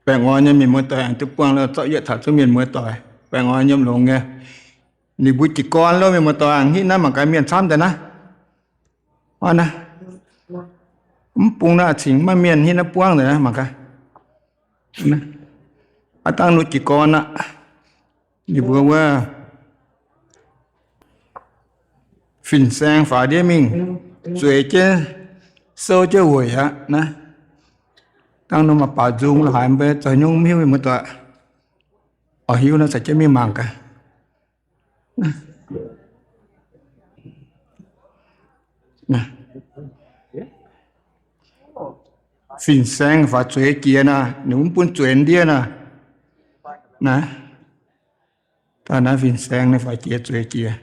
Baengh orn nyei mienh muoz doic, aengx duqv buangh lorh zorqv yietc taux zungv mienh muoz doic, baengh orn yiem longx nyei. Ninh mbuo jiez gorn lorh mienh muoz doic, hitv naaiv mangc gaax mienh camv deix naaiv. Ov naaiv, mv bung naaiv cingx maaih mienh hitv naaiv buangv deix naaiv mangc gaax. Aav dangh nuqv jiez gorn aqv. Ninh mbuo wuov fin-saeng faaux ndiev mingh zueiz jienv souv jienv weic aqv naaiv. Dangh nor maaih baaux nzung lorh haaix mbuo zoux nyungc mv hiuv mienh muoz doic. Oix hiuv nor caux jienv mingh mangc gaax. Fin-saeng faaux zueiz jiex nor, ninh mv bun zueiz ndiev nor. Naaiv, daaih naaiv fin-saeng naaiv faaux jiex zueiz jiex.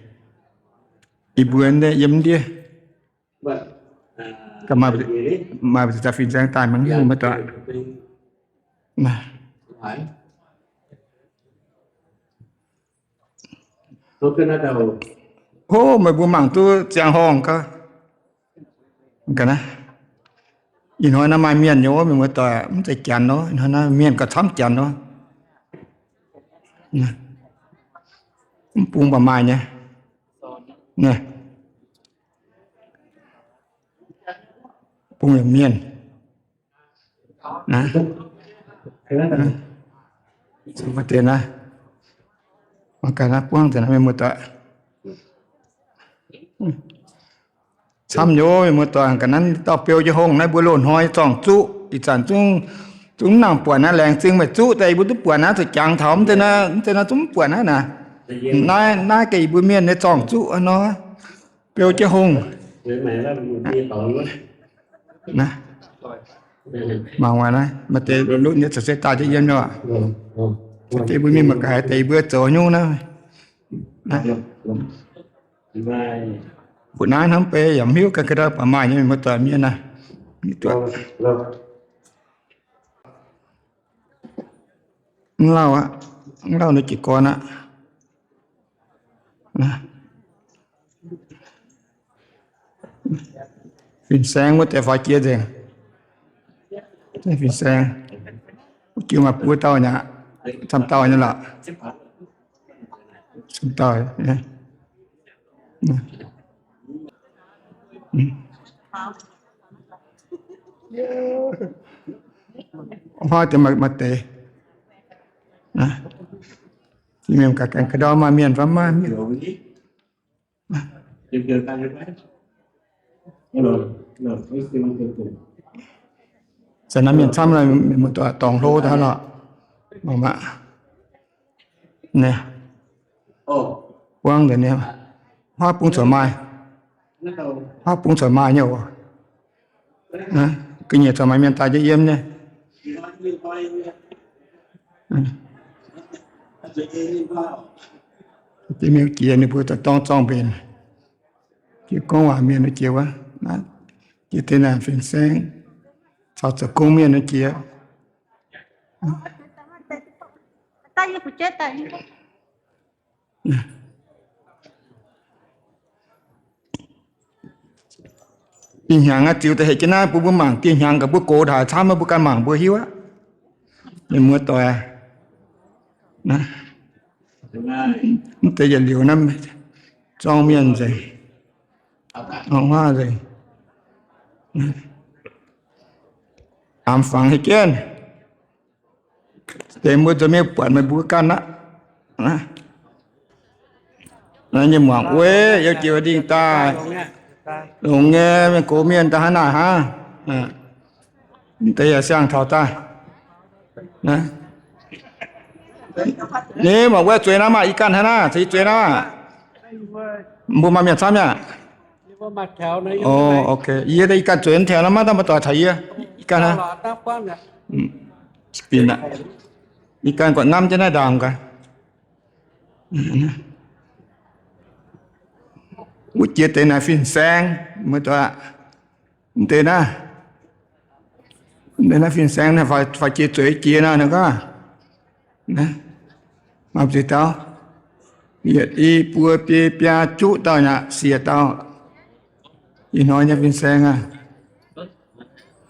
Ih mbuo yiem ndiev. Maaih mbuo daaih fin-saeng daaih mangc mienh muoz doic. Hov, meih mbuo mangc duqv ziangh horngh gaax. Ga'naaiv, ih hnoi naaiv maaih mienh nyei wuov mienh muoz doic, mv zeiz janx nor. Ih hnoi naaiv mienh gauh camv janx nor. Mv bung baac maaih nyei. Bung yaac mienh. Mv deix naaiv, mangc gaax naaiv buangv deix naaiv mienh muoz doic. Camv nyei mienh muoz doic, ga'naaiv dauh beu jienv hungh naaiv mbuo loz-hnoi zorng-zuqv. Ih zanc zungv, zungv mv nangc buatc naaiv, laengz zingh meih zuqv daaih yie mbuo duqv buatc naaiv, zuqc jangx taux mv deix naaiv, mv deix naaiv zungv mv buatc naaiv naaic. Naaiv, naaiv gengh yie mbuo mienh nyei zorng-zuqv nor, beu jienv hungh. Mangc waac naaiv, maaih deix lunx nyei caux se daaih jienv yiem nyei. Deix mbuo mienh mangc gaax deix mbuo zoux nyungc naaiv. Mbuo naaiv hnamv beiv yaac mv hiuv ganh ga'ndau baac maaih nyei mienh muoz doic mienh naaiv. Mv lauh aqv, mv lauh nor jiez gorn aqv. Fin-saeng wuov deix faaux jiex nzengc. Fin-saeng wuov jiu maaih buo dauh nyei aqv, camv dauh nyei lorqc. Camv dauh. Hnoi deix maaih deix. Mienh gaax ganh ga'ndau maaih mienh fai mv maaih mienh. Zanc naaiv mienh camv, mienh muoz doic dorngx hlo daaih lorqc. Mangc maah. Buangv deix, huaav bung corc maaih, huaav bung corc maaih nyei oc. Ga'nyiec corc maaih mienh daaih jienv yiem nyei. Deix mienh jiex ninh mbuo daaih dorng zorng mbenc. Jiex gorngv waac mienh jiex wuov, jiex deix naaic fin-saeng caux zoux gong mienh jiex. Dieh hnyangx aqv, ziux daaih hec jienv naaiv bun mbuo mangc. Dieh hnyangx gaax mbuo gox ndaaix camv, mbuo ganh mangc mbuo hiuv aqv. Mienh muoz doic, mv deix yietc liuz naaiv zorng mienh nzengc, hnangv nzengc. Aamx fangx hec jienv. Deix mbuo zoux mienh buatc meih mbuo ganh aqv. Naaiv nyei muangx wuov, yiem jiex ndingh daaih, longx nyei mienh gox mienh daaih hnangv naaic hnangv. Mv deix yaac siang taux daaih. Ni mangc wuov zueiz naaiv maah, ih ganh hnangv naaiv, caux yie zueiz naaiv maah. Mbuo maaih mienh camv nyei aqv. O, ok. Yie, yie ganh zueiz mv taux naaiv maiv daaih, mbuo doic caux yie. Ih ganh hnangv. Bienh aqv. Ih ganh guatc ngamv jienv naaiv ndaangc gaax. Wuov jiex deix naaic fin-saeng, mbuo doic. Mv deix naaiv, mv deix naaiv fin-saeng naaiv faix jiex zueiz jiex naaiv, naaiv gaax. Maaih ziex dauh, yietc, i, buo, biei, biaa, juqv dauh nyei aqv, siec dauh. Ih hnoi nyei fin-saeng aqv.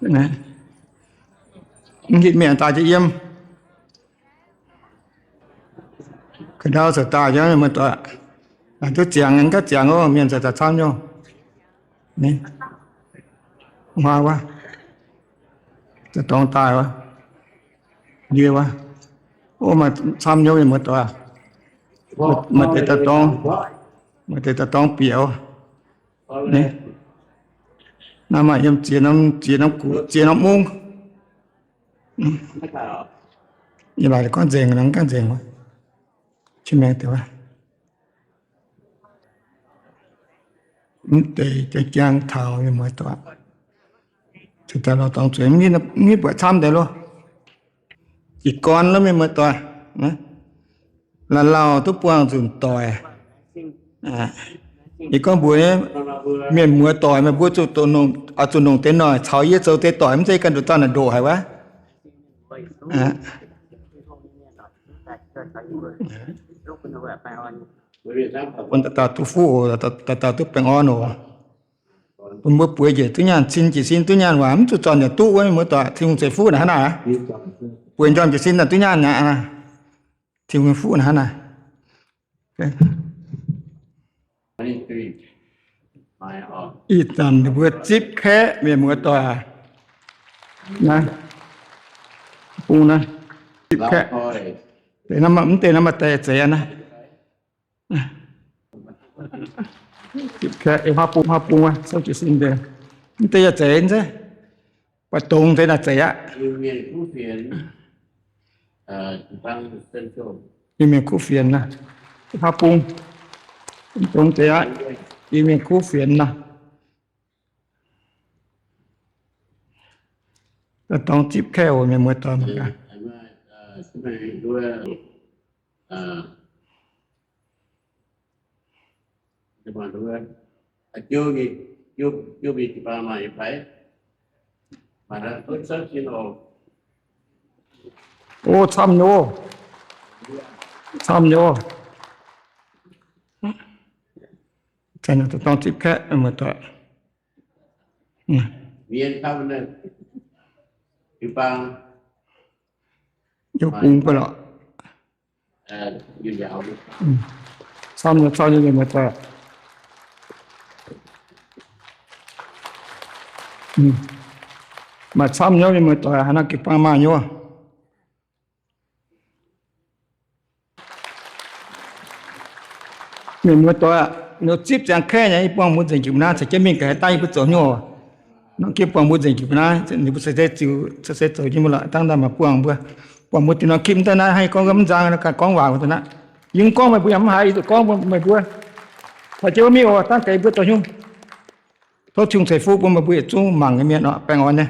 Mv hitv mienh daaih jienv yiem. Ga'ndau caux daaih jiex muoz-doic. Duqv ziangx gaav ziangx oc, mienh caux daaih camv nyei. Huaa wuov, daaih dorngx daaih wuov, ndie wuov. O, maaih camv nyei mienh muoz-doic. Maaih deix daaih dorngx, maaih deix daaih dorngx bieqc. Naaiv maaih yiem ziex norm, ziex norm guoqv, ziex norm mungv. Yie laaic gorngv nzengc, gorngv nzengc. Qiex maengx deix wuov. Mv deix jang taux mienh muoz-doic. Caux daaih lorz dorngx zueiz, mv hiuv buatc camv deix loh. Jiez gorn loh mienh muoz-doic. Lauh lauh duqv buangh nzunc doic. Yie gorngv mbuox mienh muoz-doic, meih mbuo zuqc, oix zuqc longc deix noic caux yie zoux deix doic, mv zeiz ganh nduqc dauh naaic ndoqc haic wuov. Bun dauh dauh duqv fuqv oc, dauh dauh duqv baengh orn oc. Bun mbuo bueix njiec duqv nyaanh, cin jiez sin duqv nyaanh waac, mv zuqc zornc yaac duqv wuov, mienh muoz-doic. Tin-Hungh ceix fuqv naaic hnangv naaic. Bueix njormh jiez sin naaic duqv nyaanh aqv. Tin-Hungh fuqv naaic hnangv naaic. Ih zanc ninh mbuo zipv kaeqv, mienh muoz-doic. Naaiv, bung naaiv, zipv kaeqv. Mv deix naaiv maaih deix zeiz aqv naaiv. Zipv kaeqv, hlaax bung, hlaax bung, mv deix yaac zeiz nzeiv. Baac dongz deix naaic zeiz aqv. Iu-Mienh kuv fienx naaiv, hlaax bung, dongz deix aqv. Iu-Mienh kuv fienx naaiv. Daaih dorngx zipv kaeqv oc, mienh muoz-doic mangc gaax. O, camv nyei oc. Camv nyei oc. Daaih dorngx zipv kaeqv, mienh muoz-doic. Yie bung baac lorqc. Camv nyei, camv nyei, mienh muoz-doic. Maaih camv nyei, mienh muoz-doic, haaix nor jiu-baang maaih nyei. Mienh muoz-doic, ninh zipv ziangx kaeqv nyei, yie buangh mbuo nzengc jiuc naaiv, caux jienv mingh ga'haaix daaih yie mbuo zoux hnyouv. Nor jienv buangh mbuo nzengc jiuc naaiv, ninh mbuo se zoux jienv mbuo lorqc, dangh daaih maaih buangh mbuo. Buangh mbuo diuh norm kipv daaih naaiv, haih gorngv mv nzang, ganh gorngv waac daaih naaiv. Yie mv gorngv meih mbuo yaac mv haiz, yie zuqc gorngv meih mbuo. Caux jienv mingh oc, dangh gaax yie mbuo zoux hnyouv. Tov Tin-Hungh ceix fuqv bun meih mbuo yietc zungv mangc nyei mienh oc, baengh orn nyei.